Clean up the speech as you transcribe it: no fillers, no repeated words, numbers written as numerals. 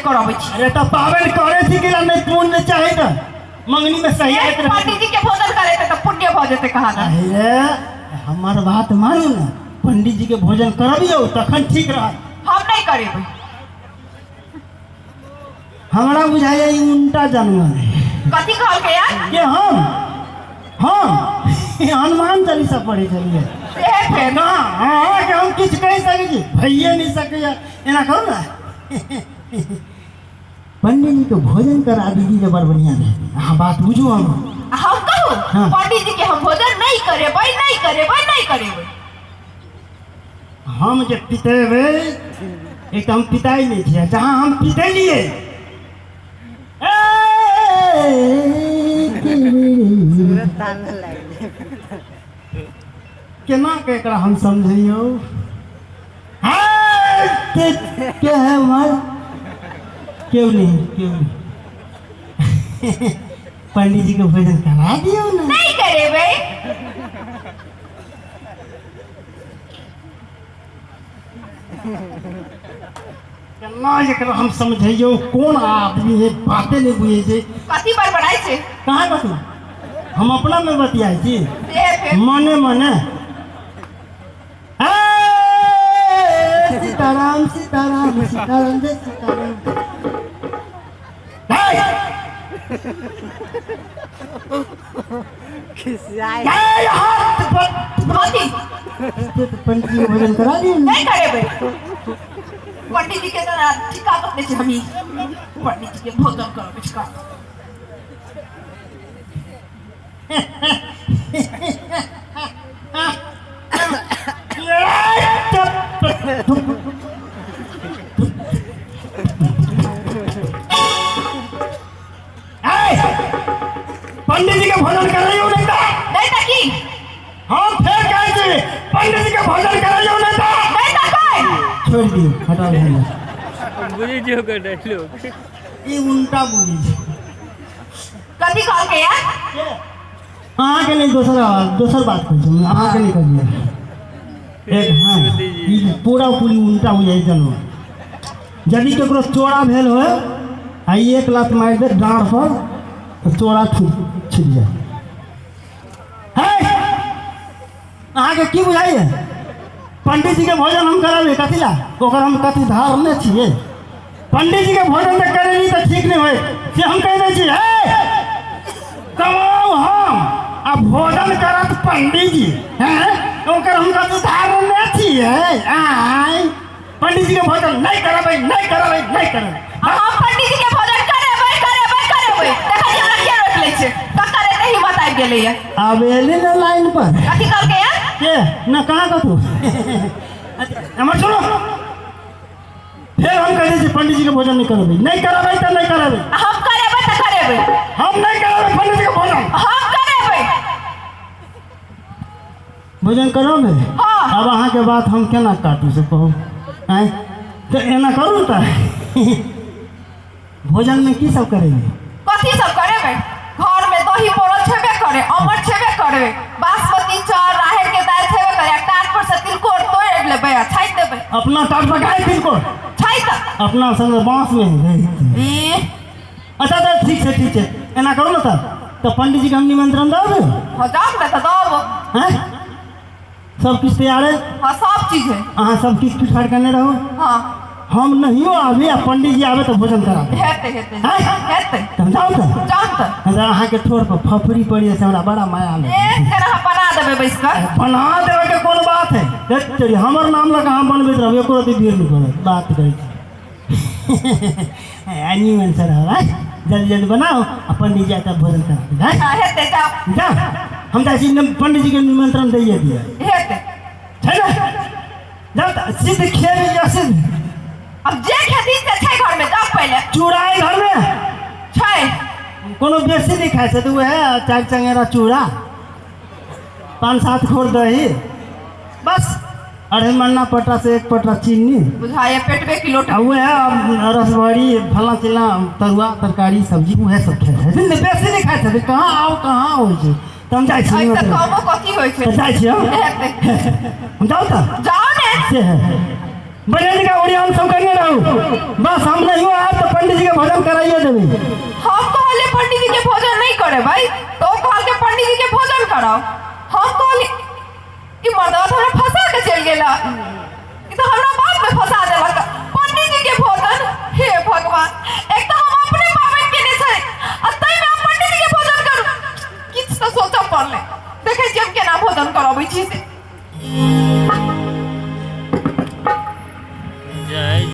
करबै छी। अरे तऽ पाबनि करै छी कि नहि पुण्य चाही तऽ मंगनी में सही आइत रहे। पंडित जी के भोजन करेतै तऽ पुण्य भऽ जेतै कहाँ दन। अरे हमर बात मानू ने, पंडित जी के भोजन करबियौ तखन ठीक रहत। हम नहि करेबै। हमरा बुझाइया ई उनटा जानवर है। कथी कहलकै यार? के हम हनुमान चालीसा पढ़ै छलियै। से फेर ना अहाँके हम किछु कहि सकै छी, भइए नहि सकैया। एना करू ने, पंडित जी के भोजन करा दीदी जे बड़ बढ़िया रहै। अहाँ बात बुझू। हम हम कहू? हाँ। पंडित जी के हम भोजन नहीं करेबै, नहीं करेबै, नहीं करेबै। हम जे पितेबै, एक तऽ हम पिताइ नहि छियै। जहाँ हम पितेलियै केना के एकरा हम समझैयौ? हाँ, के है उमर? क्यों नहीं, क्यों नहीं? पंडित जी के भोजन करा दियौ ने। नहीं करेबै। केना एकरा हम समझैयौ? कोन आदमी है, बाते नहि बुझै छै। कथी बड़बड़ाइ छै? कहाँ कथी, हम अपना में बतियाइ छी। से फेर मने मने। ए, सीताराम सीताराम सीताराम जय सीताराम। हे! हे, हाथ पर कथी? पंडित जी के भोजन करा दियौ ने। नहीं करेबै। पंडित जी के तऽ ठिका कऽ छै हम पंडित जी के भोजन करबै ठिका। ए, पंडित जी के भोजन करैयौ नहीं तऽ नहीं तऽ की? हम फेर कहै छी, पंडित जी के भोजन करैयौ नहीं तऽ नहीं तऽ कोई छोड़ि दियौ, हटा दियौ। बुझै छियै ओकर डायलॉग। ई उल्टा बुझै छै। कथी कहलकै यार? अहाँके नहि, दोसर दोसर बात कहै छी, अहाँके नहि कहलियै एक। हाँ, ई पूरा पूरी उल्टा बुझै छै। यदि ककरो चोरा भेल होय आ ई एक लात मारि दे डाँड़ पर तऽ चोरा छूटि छूटि जाय है। अहाँके की बुझाइए? पंडित जी के भोजन हम कराबी कथी ला? ओकर हम कथी धारने छियै? पंडित जी के भोजन तऽ करेबी तऽ ठीक नहि होय, से हम कहि दै छी। हे, कमाउ हम आ भोजन करत पंडित जी हैं, ओकर हम कथी धारने छियै? आँय, पंडित जी के भोजन नहि करबै, नहि करबै, नहि करबै। आ हम पंडित जी के भोजन करेबै, करेबै, करेबै। देखै छी हमरा के रोकि लै छै। ककर एते हिम्मत आबि गेलैया? आब एली ने लाइन पर। कथी कहलकै यार? के न कहाँ कथू? हमर सुनो, फेर हम कह दै छी, पंडित जी के भोजन नहि करबै, नहि करबै तऽ नहि करबै। आ हम करेबै तऽ करेबै। हम नहि करबै पंडित जी के भोजन। हम करेबै। भोजन करबै। हाँ। आब अहाँके बात हम केना काटू से कहू? आँय, तऽ एना करू तऽ भोजनमे की सब करेबै? कथी सब करेबै? घर में दही पड़ल छेबे करे, अमर छेबे करे, बासमती चाउर, राहड़ के दालि छेबे करे, आ टाट पर से तिलकोर तोड़ि लेबै आ छानि देबै। अपना टाट पर काहे तिलकोर? छै तऽ। अपना संग बाँसमे है। ई अच्छा तऽ ठीक छै, ठीक छै, एना करू ने तऽ पंडित जी के हम निमंत्रण दऽ देब। हो जाओ ने तऽ दब। आँय, सब किछु तैयार है? हाँ, सब चीज है। अहाँ सब किछु फिटफाट करने रहू। हाँ। हम नहियो आबी आ पंडित जी आबे तऽ भोजन करा देब। हेतै, हेतै। आँय? हेतै। तऽ हम जाउ तऽ। जाउ तऽ। हमरा अहाँके ठोर पर फफड़ी पड़ी जाइ छै, हमरा बड़ा माया लगे। एक केना हम बना देबै बैस कऽ। बना देबै के कोन बात है? देख तेरी, हमर नाम लऽ कऽ अहाँ बनबैत रहबै, एको रत्ती भीड़ नहि पड़त। बात करै छी। निमन से रहब। आँय, जल्दी जल्दी बनाओ आ पंडित जी आके भोजन करा देबै। आँय? हाँ, हेतै, जाउ। जा, हम जाइ छी, पंडित जी के निमंत्रण दैए दिअ। हेतै। छै ने? जाउ तऽ सिद्ध खेबै या सिद्ध? अब जे खेती से छै घर में, जाउ पहिले। चूड़ा है घरमे? छै। कोनो बेसी नहि खाइ छै तऽ उएह 4 चंगेरा चूड़ा, 5-7 खोर दही, बस अढ़ाई मन्ना पटरा से 1 पटरा चीनी। बुझाइए पेटबे किलो। आ उएह रसभरी फल्लाँ चिल्लाँ तरुआ तरकारी सब्जी उएह सब खाइ छथिन ने, बेसी नहि खाइ छथिन। कहाँ आउ, कहाँ होइ छै? तऽ हम जाइ छी। एहिसँ कमो कथी होइ छै? तऽ जाइ छी हम। हेतै। हम जाउ तऽ। जाउ ने। से है, बढ़िया जगह ओरियान सब करने रहू, बस हम नहीं आयब तऽ। देबै। हम कहलिए पंडित जी के भोजन नहीं करेबै तो ओ कहलकै पंडित जी के भोजन कराओ। हम कहली ई मर्दवा तो हमरा फंसा के चलि गेला, ई तो हमरा बात में फंसा देलक। पंडित जी के भोजन, हे भगवान, एक तो हम अपने पाबनि केने छै आ ताहिमे हम पंडित जी के भोजन करू। किछु तऽ सोचऽ पड़लै, देखै छियै हम केना भोजन करबै छी से।